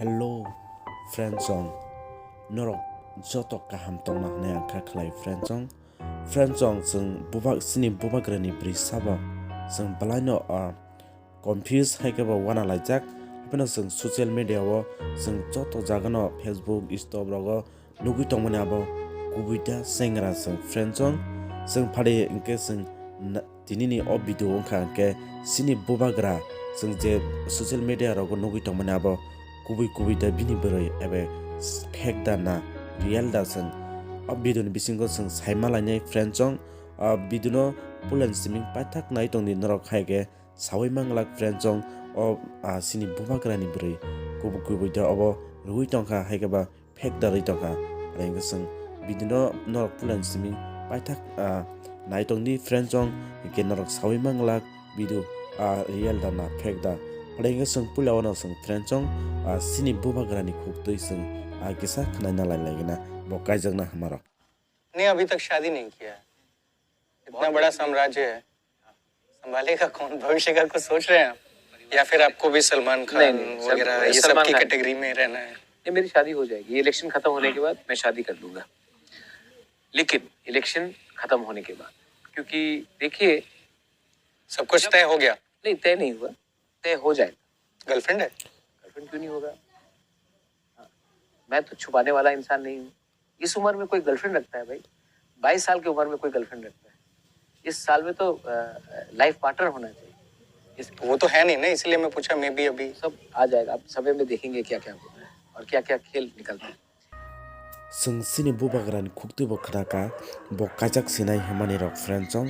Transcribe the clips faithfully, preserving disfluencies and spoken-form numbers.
Hello, friend song. Norok joto kaham tongna hwnwi ang kha khlai, friend song. Friend song, chwng bubak, chini bubagrani bwrwi sabo chwng bwlaino, ah, confuse hai khe bo wana laijak. Hapheno chwng social media o chwng joto jagano Facebook, Insta rogo nugwi tongmani abo kubui da chengra chwng, friend song. Chwng phari hwnkhe chwng na-, tinini o video wngkha hwnkhe chini bubagra chwng je social media rogo nugwi tongmani abo kubui kubui da bini bwrwi ebe fake da na real da chwng. O video ni bisingo chwng saima lainai, friend song. O video no puila ni siming paithak nai tongdi norok, hai khe saui manglak, friend song. O, ah, chini bubagrani bwrwi kubui kubui da obo rwui tongkha, hai khe ba fake da rwi tongkha. Are hwnkhe chwng video no norok puila ni siming paithak, ah, nai tongdi, friend song, hwnkhe norok saui manglak video, ah, real da na fake da. Are hwnkhe chwng puila wano chwng, friend song, ah, chini bubagrani khuktwi chwng, ah, kisa khwnaina lai lai gana bo kaijakna hamarok. नहीं, अभी तक शादी नहीं किया है। इतना बड़ा साम्राज्य है, संभालेगा कौन? भविष्य का कुछ सोच रहे हैं आप? या फिर आपको भी सलमान खान नहीं, नहीं, सर, वगैरह ये सब सलमान की खान। कैटेगरी में रहना है? नहीं, मेरी शादी हो जाएगी। ये इलेक्शन खत्म होने के बाद मैं शादी कर लूंगा। लेकिन इलेक्शन खत्म होने के बाद, क्योंकि देखिए, सब कुछ तय हो गया? नहीं, तय नहीं हुआ, तय हो जाएगा। गर्लफ्रेंड है? गर्लफ्रेंड क्यों नहीं होगा? हाँ, मैं तो छुपाने वाला इंसान नहीं हूँ। इस उम्र में कोई गर्लफ्रेंड रखता है भाई? बाईस साल की उम्र में कोई गर्लफ्रेंड रखता है? इस साल में तो, अ, लाइफ पार्टनर होना चाहिए। इस वो तो है नहीं ना, इसलिए मैं पूछा, मैं भी अभी सब आ जाएगा, आप समय में देखेंगे क्या क्या होता है और क्या क्या खेल निकलता है। Chwng chini bubagrani khuktwi bo khwnakha, bo kaijak sinai hwnmani rok, friend song.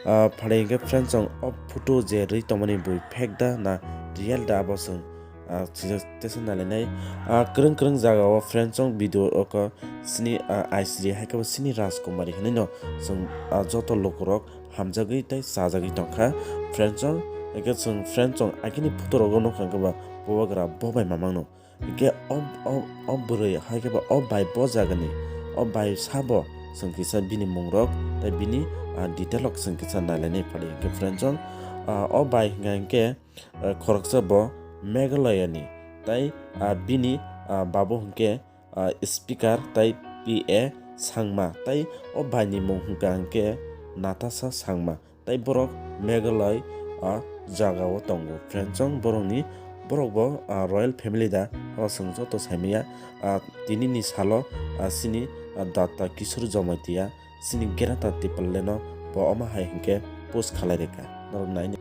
Ah, phari hwnkhe, friend song, o photo je rwi tongmani bui fake da na real da, abo chwng, ah, sijak tesa nailainai. Ah, kwrwng kwrwng jaga o, friend song, video o khe chini, ah, Aisri hai khe bo chini Rajkumari hwnwi no chwng, ah, joto lukurok hamjagwi tei chajagwi tongkha, friend song. Hwnkhe chwng, friend song, agini photo rogo nukha hwnkhe ba bubagra bo bai mamang no. Hwnkhe o, o, o bwrwi hai khe ba o bai bo jagani, o bai sabo chwng kisa bini mungrok tei bini, ah, detail rok chwng kisa nailainai phadi hwnkhe, friend song. Ah, o bai hwnkha hwnkhe, ah, khoroksa bo Meghalaya ni tei, ah, bini, ah, babu hwnkhe, ah, speaker tei P A Sangma tei o bai ni mung hwnkha hwnkhe Natasha Sangma. Tei borok Meghalaya, ah, jaga o tongo. Friend song, borokni, borok bo, ah, royal family da, abo chwng joto saimaya. Ah, tini ni salo, ah, chini, ah, Datta Kishore Jamatia, chini Greta Thapar le no bo omo hai hwnkhe post khalai rwkha. Norok nai.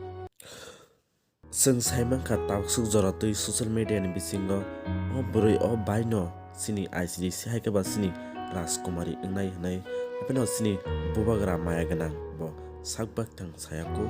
Chwng sai mankha, taksuk jora twi social media ni bisingo o bwrwi o bai no chini I C D C hai khe ba chini Rajkumari wngnai hwnwi, hapheno chini bubagra maya gwnang bo sak bak thang saya kuk.